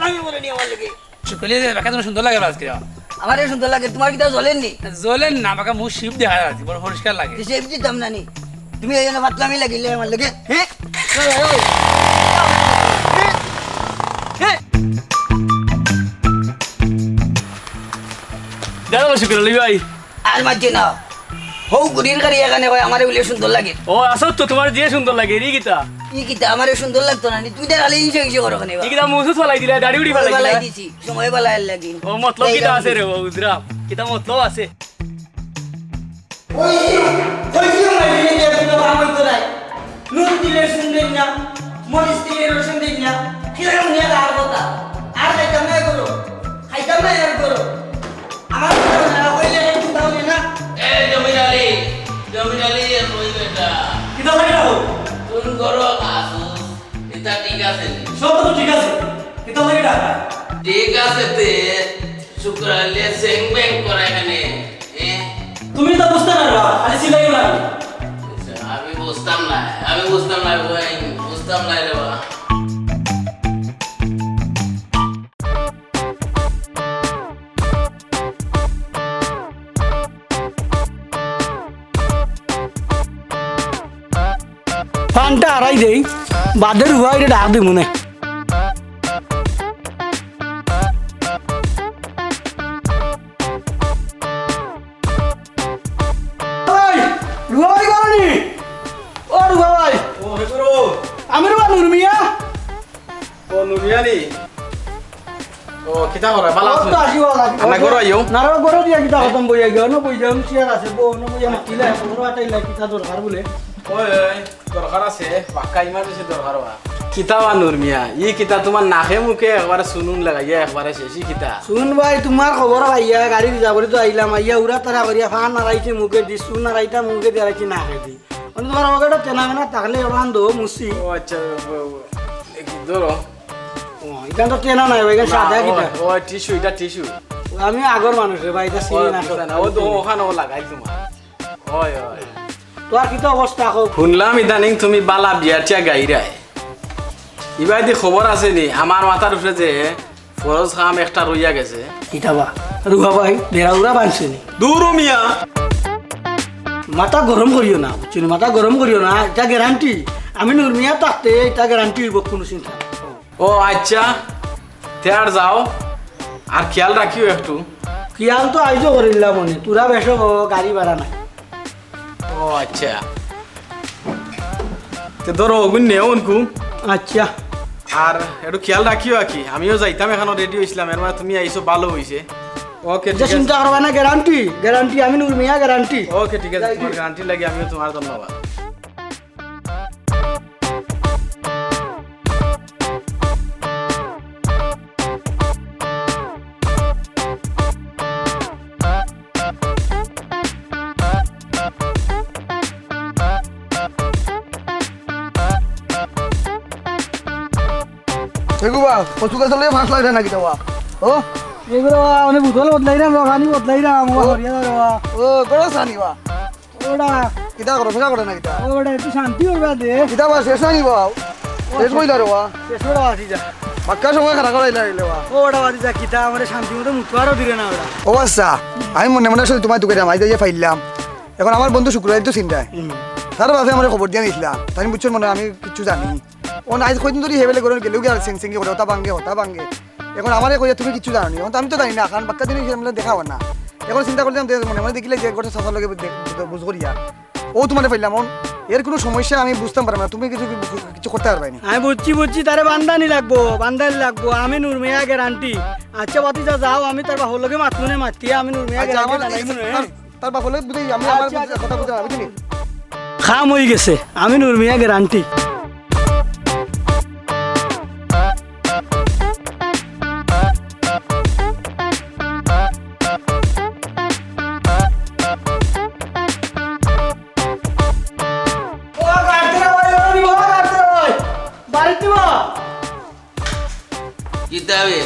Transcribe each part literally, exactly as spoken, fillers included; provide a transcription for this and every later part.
তুমি বলো নি আমার লগে। শুক্কুর আলী, বাক্কা তুমার সুন্দর লাগে আজকে। আমারে সুন্দর লাগে, তুমার কিতা জ্বলের নি? জ্বলের না, বাক্কা মুখ শিপ দেখা যার, বড় পরিষ্কার লাগে। তো শিপ দিতাম না নি? তুমি এই জন্য ফাতলামি লাগিলে আমার লগে, হ্যাঁ? ওই, ওই, ওই। হ্যাঁ? হ্যাঁ? দাঁড়াও শুক্কুর আলী ভাই। আর মাতছি না। হউ গুড়ির গাড়ি এখানে কয়, আমারে বলে সুন্দর লাগে। ও, আসল তো তুমার যে সুন্দর লাগে, রে কিতা? ই কিতা, আমারে সুন্দর লাগতো না নি? তুমি তো খালি হিংসা হিংসি করো কেনে বা? ই কিতা, মুসুত ফালাই দিলা, দাড়ি উড়ি ফালাই দিলা? ফালাই দিছি, সময় ফালাইয়ার লাগি। ও, মতলব কিতা আছে রে, ও উজরা? কিতা মতলব আছে? ওই যে, ওই যে, ওই যে, যে, কোনো কাম হইতো নাই। নুন দিলে শুনবেন না, মরিচ দিলে রসুন দিন না। কি হলো, নিয়ে আর কথা? আর খাইতাম না এগুলো, খাইতাম না এগুলো। আমার কথা না হইলে একটু দাও না। এ জমির আলী, জমির আলী, এ কই বেটা? কিতা লাগে না? তুমি করো কাজ, এটা ঠিক আছে নি? সব তো ঠিক আছে, কিতা লাগে না? ঠিক আছে তে, শুক্কুর আলী সেং বেং করে এখানে, এ? তুমি তো বুঝতে পারবা, খালি সিলাই না। আচ্ছা, আমি বুঝতাম না, আমি বুঝতাম না, ভাই, বুঝতাম না রে বাবা। পানটা আড়াই দেই, বাদে রুয়া অইলে ডাক দিমু নে। এই, রুয়া ভাই কই নি? ও রুয়া ভাই। ও, হে করো। আমি রুয়া নুর মিয়া। ও, নুর মিয়া নি? ও, কিতা করো? ভালা আছো? তো আছি ভালা। আমরা ঘরো আইও। না রে, ঘরো দিয়া কিতা খতম বইয়া গিয়া, না বইয়া, আমি চেয়ার আছে, বউ, না বইয়া, মাতিলা, ঘরো আটাইলা, কিতা দরকার বলে? ওই, ওই, দরকার আছে, বাক্কা emergency দরকার বা। কিতা বা নুর মিয়া, ই কিতা তুমার নাকে মুখে একবারে সুনুন লাগাইয়া একবারে শেষই কিতা? শুন ভাই, তুমার খবর পাইয়া, গাড়ি reserve করি তো আইলাম, আইয়া উড়া তারা করিয়া ফান নাড়াইছে মুখে দি, সুন নাড়াইতা মুখে দি, আর কি নাকে দি। মানে তুমার পকেটো তেনা মেনা থাকলে ওখান দো মুসি। ও আচ্ছা, ও, ও, এ কি ধরো? ও, ইখান তো তেনা নাই, ইখান না, সাদা ও, কিতা? ও, tissue, ইটা tissue। আমি আগর মানুষ রে ভাই, ইটা ও, চিনি না বুঝলাম না, ও তো ওখান ও লাগাই তুমার। ওই, ওই। তো আর কিতা অবস্থা হোক? হুনলাম ইদানিং তুমি ভালা বিয়া টিয়া গাইরায়। ইবাদি খবর আছে নি? আমার মাথার উপরে যে ফরজ কাম একটা রইয়া গেছে। কিতা বা? রুয়া ভাই, বেড়া উড়া বানছে নি? দূর ও মিয়া। মাথা গরম করিও না, বুঝছো নি? মাথা গরম করিও না, ইটা guarantee। আমি নুর মিয়া থাকতে ইটা guarantee অইবো, কুনু চিন্তা নাই। ও আচ্ছা, তে আর যাও, আর খিয়াল রাখিও একটু। খিয়াল তো আইজও করিলাম মনে, তোরা বেশ গাড়ি ভাড়া নাই। ও আচ্ছা। তে ধরো, অগুন নেও অনকু। আচ্ছা। আর একটু খিয়াল রাখিও আর কি। আমিও যাইতাম, এখনো ready অইছিলাম, এর মানে তুমি আইছো, ভালা অইছে। ওকে, ঠিক আছে। চিন্তা করবা না, guarantee, guarantee, আমি নুর মিয়া guarantee। ওকে, ঠিক আছে, যাই তুমার কি? Guarantee লাগি আমিও তুমার ধন্যবাদ। এগু বা, কচু গাছ লইয়া ফাঁস লাগে না কিতা বা? ও? এগুলো বা, মানে বোতল বদলাইরাম, পানি বদলাইরাম, ও। ও, হরিয়া ধরো বা। ও, গরম পানি বা। ওটা। কিতা করো, ফেরা করে না কিতা? ওটা একটু শান্তি করবা দে। কিতা বা, শেষ নানি বা? শেষ কইলা রে বা? শেষ করে বাঁচি যা। বাক্কা সময় খারাপ করাইলা রে বা? ওটা বাঁচি যা, কিতা আমারে শান্তি মতো মুতবারও দিলে না ওটা। ও আচ্ছা, আমি মনে মনে আসলে তুমায় তুকাইরাম, আইজ আইয়া পাইলাম। এখন আমার বন্ধু শুক্কুর আলী তো চিনরায়। হুম। তার বাপে আমারে খবর দিয়া নিছিলা। তাইন বুঝছইন মনে অয় আমি কিচ্ছু জানি। ও না, আইজ কয়দিন ধরি হেবেলে গরম গেলেও কি আর সেং সেং করে, হতা ভাঙ্গে, হতা ভাঙ্গে। এখন আমারে কইয়া তুমি কিচ্ছু জানো নি। এখন তো আমি তো জানি না, কারণ বাক্কা দিন অইছে আমরা দেখা অয় না। এখন চিন্তা করলাম যে মনে মনে দেখিলে যে ঘটে চাচার লগে দে-, দে-, বুঝ করিয়া। ও তুমারে পাইলাম, অন এর কুনু সমস্যা আমি বুঝতাম পারলাম না। তুমি কিছু, কিছু করতে পারবায় নি। আমি বুঝছি, বুঝছি, তারে বান্দানি লাগবো, বান্দানি লাগবো। আমি নুর মিয়া guarantee। আচ্ছা, বাতিজা যাও, আমি তার বাপর লগে মাতমু নে, মাতিয়া আমি নুর মিয়া আচ্ছা, guarantee আমার জানাইমু নে। তার, তার বাপর লগে বুঝাই, আমি আমার আচ্ছা, আচ্ছা। কথা বুঝাই, বুঝলি? কাম অই গেছে, আমি নুর মিয়া guarantee। ও, গাড়িতে রে ভাই, ও, নি বাবা, গাড়িতে রে ভাই। বাড়িতে বা? কিতা বে?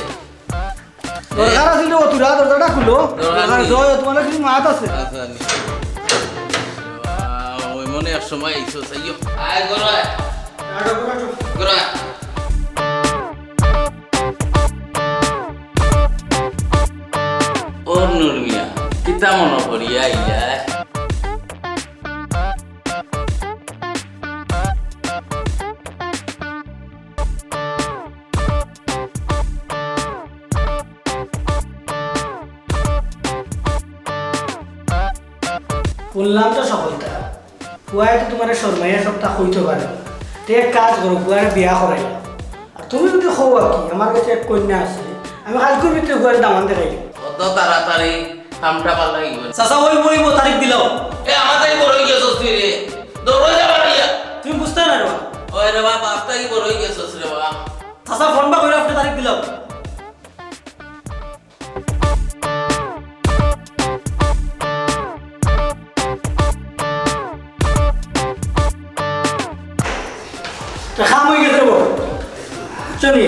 দরকার আছিল রে, তোরা দরজাটা খুলো। দরকার দরকার নি? জয়, তুমার লাগি মাত আছে। আচ্ছা, নি। আহ, ওই মনে এক সময় আইছো, চাইও। আয়, ঘরো আয়। ঘরো আয়। তা মনো করিয়া আইয়া। হুনলাম তো সকলতা। ফুয়ায় তো তুমারে শরমাইয়া সবতা কইতো পারে না। তে এক কাজ করো, ফুয়ারে বিয়া করাইলাও। আর তুমি যদি কও আর কি, আমার গেছে এক কইন্যা আছে, আমি কাইলকুর ভিতরে ফুয়ারে দামান দেখাইলাম। অত তাড়াতাড়ি কামটা পারলে কি করে? চাচা, ওই বইবো, তারিখ দিলাও। এ, আমার তাই বড় অই গেছস তুই রে। দৌড়ে যা বাড়িয়া। তুমি বুঝতায় না রে বা। ওই রে বা, বাপ তাই বড় অই গেছস রে বা। চাচা, ফোন বা কইরা আপনে তারিখ দিলাও। তে কাম অই গেছে রে বা। বুঝছো নি?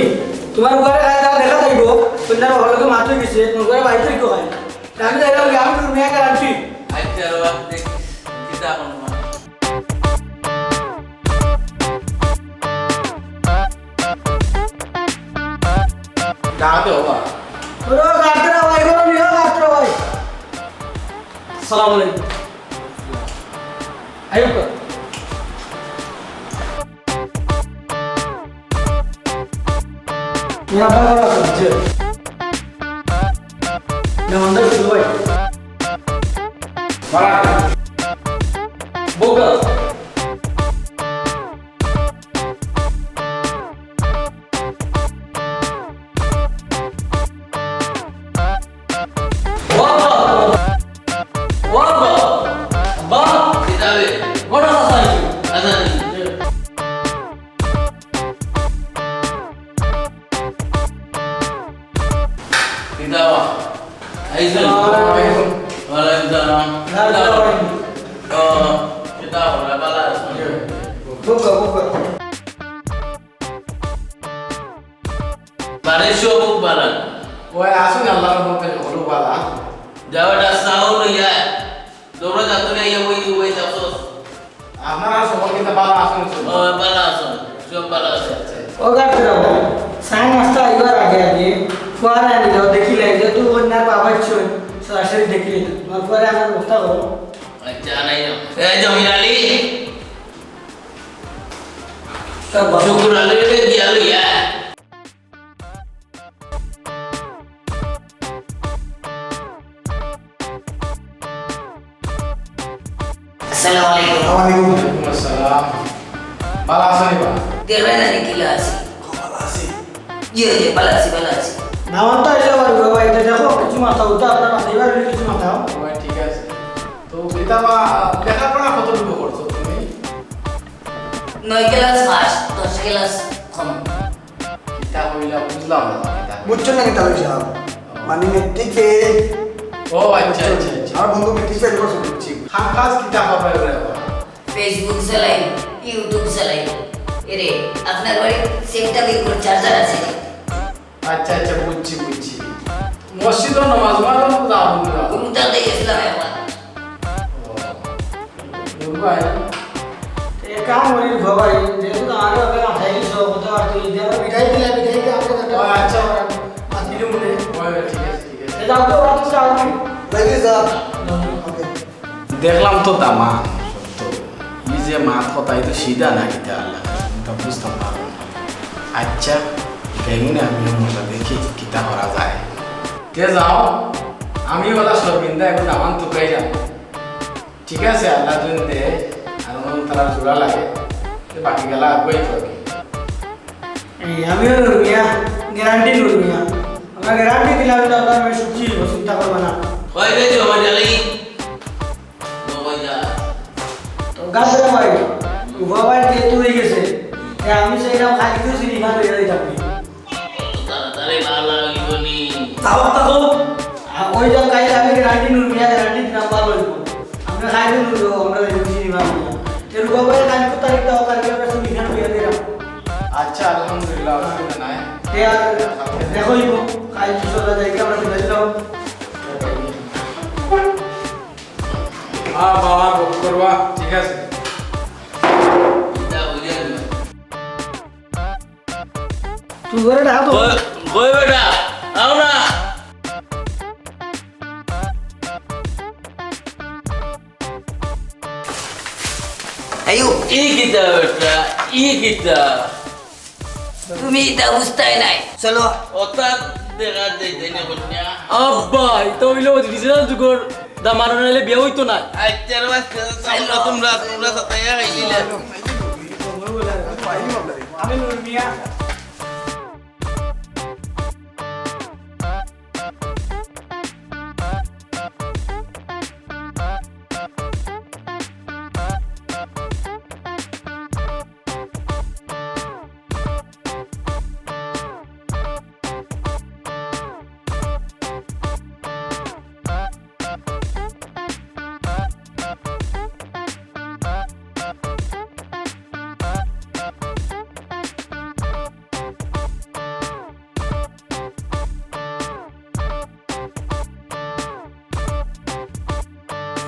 তুমার ফুয়ারে কাইল দেখা যাইবো, কইন্যার বাবার লগে মাত অই গেছে, তুমার ফুয়ারে বাড়িত অইতো কাইল। তে আমি যাইলাম, আমি তোর মেয়ে গ্যারান্টি। আচ্ছা রে বা, দেখ, কিতা এখন তোমার? ডাক দে বাবা। ওরে, গাত্রা ভাই, বলো নি, ও গাত্রা ভাই। সালাম আলাইকুম। আইও তো। মেহমান ভালা আছইন, জি। মেহমানদার শুরু ভাই। ভালা। বউকা। ওয়াবা! ওয়াবা! বা! কিতাবে? বড় কথা হইছে। আচ্ছা। কিতাবা? আইসো। আসসালামু আলাইকুম। ওয়ালাইকুম সালাম। না, না, না। ও, কিতাবা, ভালা আছো? বুকা, বুকা। বাড়ির সব ভালা? ওই আছইন, আল্লাহর রহমতে হকল ভালা। যাও, এটা চাউল লইয়া। দৌড়ে যা, তুমি আইয়া বই, বই যাচ্ছস। আপনারা সবাই কিন্তু ভালা আছইন? ও, ভালা আছইন, সব ভালা আছইন। ও গাত্রা ভাই, চা নাস্তা আইবার আগে আগে ফুয়ারে আনি দাও, দেখিলাই, যেহেতু কইন্যার বাবা আছইন, সরাসরি দেখিলাই না। তুমার ফুয়ারে আনার ব্যবস্থা করো। আচ্ছা, নাই না। এ, জমির আলী। শুকুর আলী রে, দিয়া লইয়া। আসসালামু আলাইকুম। ওয়ালাইকুম। ওয়ালাইকুম আসসালাম। ভালা আছইন বা? দেখরায় না নি কিলা আছি? ভালা আছি। জি, জি, ভালা আছি, ভালা আছি। নাম তো আইলে আবার বাবা, এটা দেখো, কিছু মাথা উঠা, আপনার মাথা এবার কিছু মাথা। ও, ঠিক আছে। তো কিতাবা লেখাপড়া কতটুকু করছো তুমি? নয় ক্লাস পাস, দশ ক্লাস কম। কিতা কইলা বুঝলাম না, কিতা? বুঝছো না কিতা কইছি? মানে মেট্রিক ফেল। ও আচ্ছা, আচ্ছা, আচ্ছা। আমার বন্ধু মেট্রিক ফেল করছে, বুঝছি। কাম কাজ কিতা করো রে বাবা? Facebook চালাই, YouTube চালাই। এরে, আপনার বাড়িত সেফটা বের করে চার্জার আছে? আচ্ছা, আচ্ছা, বুঝছি, বুঝছি। মসজিদর নামাজ, নামাজ তো যাও, যাও। ঘুমটাতে গেছিলাম একবার। ও, দুর্গা আইল। এ কাম করি গো ভাই, যেহেতু আমারে ওকে মাথায় দিছো, কথা আর তুই যে আমরা মিঠাই দিলে, মিঠাই দিয়ে আমরা একটা ও, আচ্ছা। মাছ দিলে মনে। ওই, ওই, ঠিক আছে, ঠিক আছে। এ যাও তো, ওরা তো যাও কি? যাই রে, যা। ওকে। দেখলাম তো দামান, সত্য। ই যে মাত কথা, ই তো সিধা না কিতা আল্লাহ, তা বুঝতাম পারলাম না। আচ্ছা, দেখি না, আমিও মজা দেখি, কিতা করা যায়। তে যাও, আমি ওলা শর্মিন্দা এখন দামান তুকাই যাও। ঠিক আছে, আল্লাহ যদি দে, আর মন তারা জোড়া লাগে, তে বাকি গেলা আগুয়াই তো আর কি। এই, আমিও নুরমিয়া, গ্যারান্টি নুরমিয়া। আমরা গ্যারান্টি দিলাম, তো আপনার ভাই সত্যি হইব, চিন্তা করবা না। কই রে জমাজালি? তো গাছ রে ভাই, উবা ভাই যেহেতু হয়ে গেছে, তে আমি চাইলাম খালি কেউ চিনি খান হয়ে যাইতাম। তাড়াতাড়ি ভালা হইব নি? তাও তো। আর ওই যে কাইল আমি গ্যারান্টি নুরমিয়া, গ্যারান্টি দিলাম ভালা হইব। আমরা খাইতে নুরমিয়া, আমরা এই চিনি খান হইয়া। তে রুবা ভাই কাইল কত তারিখ দাও, কালকে আমরা চিনি খান হইয়া দিলাম। আচ্ছা, আলহামদুলিল্লাহ, অসুবিধা নাই। তে আর দেখো হইব, কাইল তো সকালে যাই কি আমরা দিলাম। হ্যাঁ, বাবা, বুক করবা, ঠিক আছে। তুই করে ডাক তো। কই, কই বেটা? আও না। আইও। ই কিতা বেটা, ই কিতা? তুমি ইতা বুঝতায় নায়। চলো। ওটা দেখা যাইতে নি কন্যা। আব্বা, ইতা অইলো digital যুগর দামান নাইলে বিয়া অইতো নায়। আচ্ছা রে বাস, তোমরা, তোমরা সাতাইয়া খাইলিলে। আমি নুরমিয়া।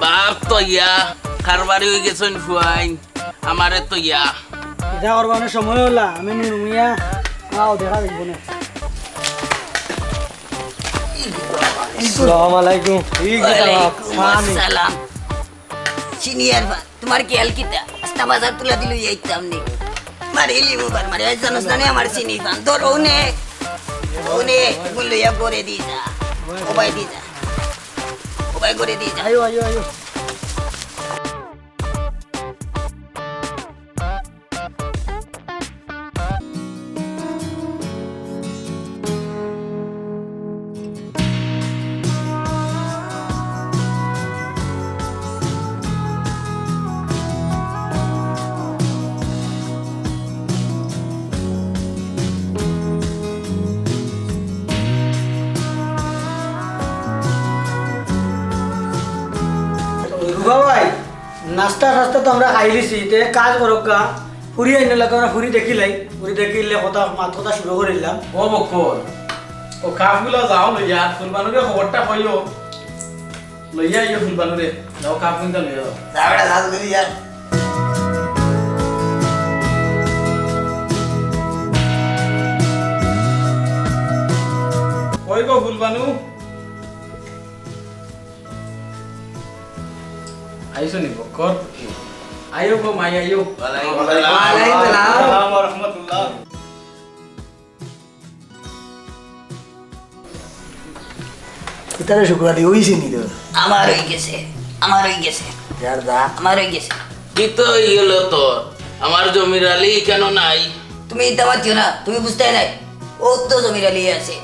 বাপ তো ইয়া, কারবারি অই গেছইন ফুয়াইন, আমারে তো ইয়া। ইতা করবার সময় অইলা, আমি নুরমিয়া, আও দেখা যাইবো না। আসসালামু আলাইকুম। ওয়ালাইকুম আসসালাম। চিনি আর বা-, তোমার খেয়াল কিতা? আস্তা বাজার তুলা দিল, এই তো আপনি। মারি লিমু বার মারি, এই জানোস না নি আমার চিনি পান। ধর, ওনে, ওনে, গুলো ইয়া করে দি যা। ও ভাই দি যা। ও ভাই করে দি যা। আইও, আইও, আইও। রুবা ভাই, নাস্তা টাস্তা তো আমরা খাইলিছি, তে কাজ করুক্কা, ফুরি আইন লাগে, আমরা ফুরি দেখিলাই, ফুরি দেখিলে কথা, মাত কথা শুরু করিলাম। ও বক্কর, ও কাপগুলা যাও লইয়া, ফুলবানুরে খবরটা কইও, লইয়া আইও ফুলবানুরে, যাও কাপ কিনতা লইয়া যাও। যাও বেটা, যাও, লইয়া। কই গো ফুলবানু? আইছো নি বক্কর? আইও গো মাই, আইও। ওয়ালাইকুম আসসালাম। ওয়ালাইকুম আসসালাম। ওয়া রাহমাতুল্লাহ। ইতারে শুক্রবারে অইছে নি তোর? আমার অই গেছে, আমার অই গেছে। যার দা। আমার অই গেছে। কি তো অই গেল তোর? আমার জমির আলী কেন নাই? তুমি ইতা মাতিও না, তুমি বুঝতায় নায়। ও তো জমির আলী আছে।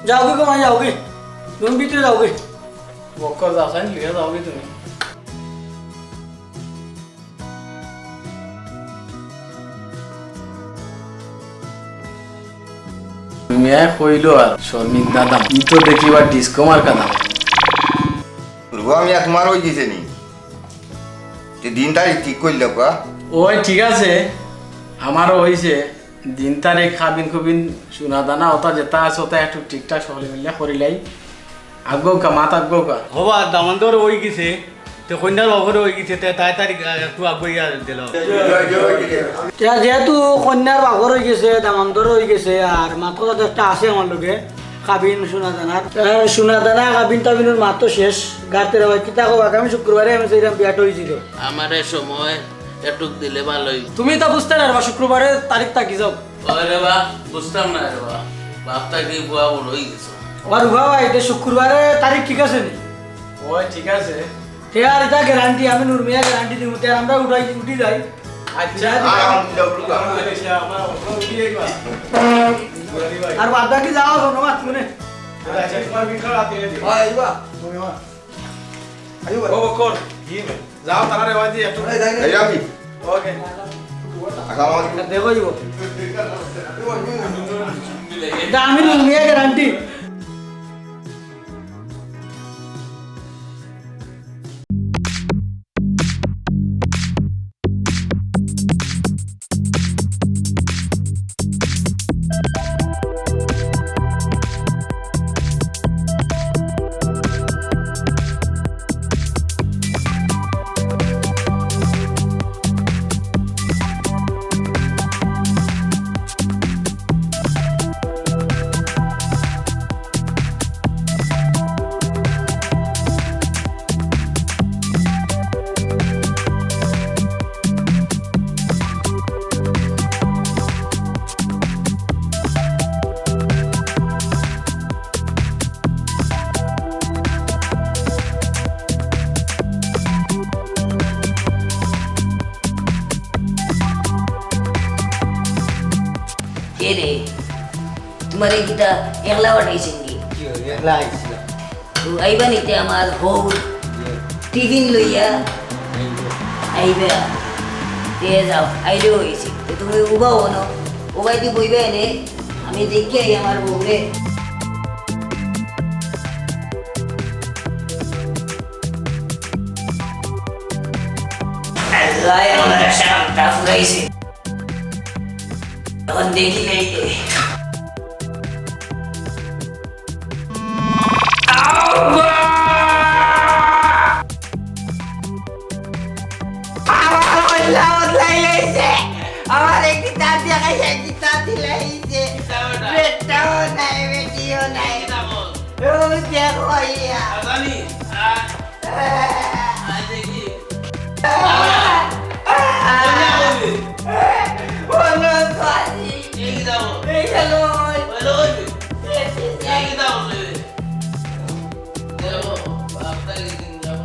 যাওগি গো মাই, যাওগি। তুমি ভিতরে যাওগি। বক্কর যাও, সাইন লিখে যাওগি তুমি। মিয়ায় কইলো আর শর্মিন দাদা, ই তো দেখিবার ডিসকো মার্কা দাম। রুবা মিয়া, তোমার অই গেছে নি? তে দিন তারিখ ঠিক করিল কা? ওই ঠিক আছে, আমারও অইছে। দিন তারিখ, কাবিন কুবিন, সোনা দানা, ওটা যেটা আছে, ওটা একটু ঠিকঠাক সকলে মিলে করিলাই। আগুয়াউক্কা, মাত আগুয়াউক্কা। হবা, দামান্দর অই গেছে, তে কইন্যার বাপর অই গেছে, তে তাই তারিখ, আহ, একটু আগুয়াইয়া দিল। তে যেহেতু কইন্যার বাপর অই গেছে, দামান্দর অই গেছে, আর মাত্র তো একটা আছে আমার লগে, কাবিন সোনা দানার। আহ, সোনা দানা, কাবিন টাবিনর মাত তো শেষ। গাতে রে ভাই, কিতা কও, আগামী শুক্রবারে আমি সেইরাম বিয়াটা অইছিল। আমারে সময় এটুক দিলে ভালোই। তুমি তো বুঝতে না রে বা, শুক্রবারে তারিখ থাকি যাও। ওই রে বা, বুঝতাম না রে বা। বাপ থাকি বুয়া বড় অই গেছে। ওর বাবা, এটা শুক্রবারে তারিখ ঠিক আছে নি? ওই ঠিক আছে। তে আর এটা গ্যারান্টি, আমি নুরমিয়া গ্যারান্টি দিমু, তে আর আমরা উঠাই, উঠি যাই। আচ্ছা। আর বাদ বাকি যাও, ধন্যবাদ, মনে। আচ্ছা, তোমার বিক্রয় রাতে দিয়ে দিও। হ্যাঁ, আইবা। আইবা। ও বক্কর, যাও, তারা রেওয়াজ দিয়ে একটু। এই, যাই না। এই, আমি। ওকে। আচ্ছা, আমার দেখো, ইবো। এটা আমি নুরমিয়া গ্যারান্টি। তোমারে কিতা একলা পাঠাইছে নি? জি, একলা আইছি। তো আইবা নিতে আমার হউ টিফিন লইয়া আইবা। তে যাও, আইলে অইছে। তো তুমি উবাও অনো, উবাই দি বইবা এনে, আমি দেখি আই আমার বউরে। আল্লাহ, আমার শান্তা ফুরাইছে। এখন দেখি নাই রে। আব্বা! আমার মহিলা বদলাই গেছে। আমার একটি দাঁত দেখাইছে, একটি দাঁত দিলাইছে। কিতা ওটা? পেটটাও নাই, বেটিও নাই। কিতা বল? ও দেখো ইয়া। আজানি, আ, আ, দেখি। আ, আ, আ, বললে বলবি? বললো তো আছি। এই কিতা বল? এই গেল ওই। বললে বলবি? এই, এই, এই। এই কিতা বললে? দেখো, আপনার এই দিন যাবো।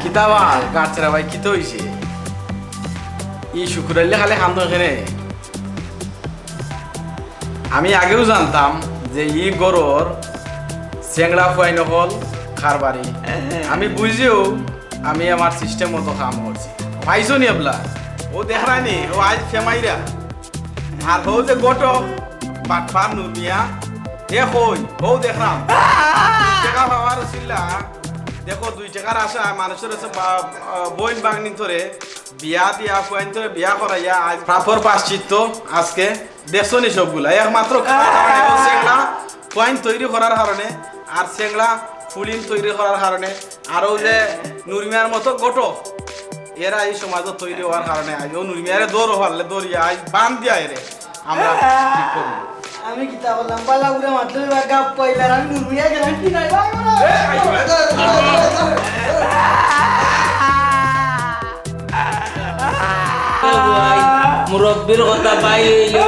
কিতা বা, গাছরা ভাই, কিতা অইছে? ই শুকুর আলী খালি খান্দো এখানে। আমি আগেও জানতাম যে ই ঘরর চেংড়া ফুয়াইন অকল কারবারি। আমি বুঝিও, আমি আমার সিস্টেম মতো কাম করছি। পাইছো নি এবলা? ও দেখরায় নি, ও আইজ ফেমাইরা। আর হউ যে ঘটক, বাটপার নুরমিয়া, এ কই, হউ দেখরাম। দুই টেকা পাওয়ার উছিলা, দেখো দুই টেকার আশা মানুষের আছে বা-, আহ, বইন বাগনি ধরে বিয়া দিয়া, ফুয়াইন ধরে বিয়া করাইয়া, আইজ প্রাপর পাশ্চিত্য আজকে দেখছো নি সবগুলা? একমাত্র কারণে ও চেংড়া ফুয়াইন তৈরি করার কারণে, আর চেংড়া ফুলিন তৈরি করার কারণে, আর ও যে নুরমিয়ার মতো ঘটক, এরা এই সমাজত তৈরি হওয়ার কারণে আইজ ও নুরমিয়ারে দৌড় পারলে দৌড়িয়া আইজ বান দিয়া এরে আমরা ঠিক করবো। আমি কিতা করলাম? বালা বুড়া মাতলো এবার গাপ পাইলার, আমি নুরমিয়া গেলাম কি নাই? মুরব্বির কথা পাই অইলো।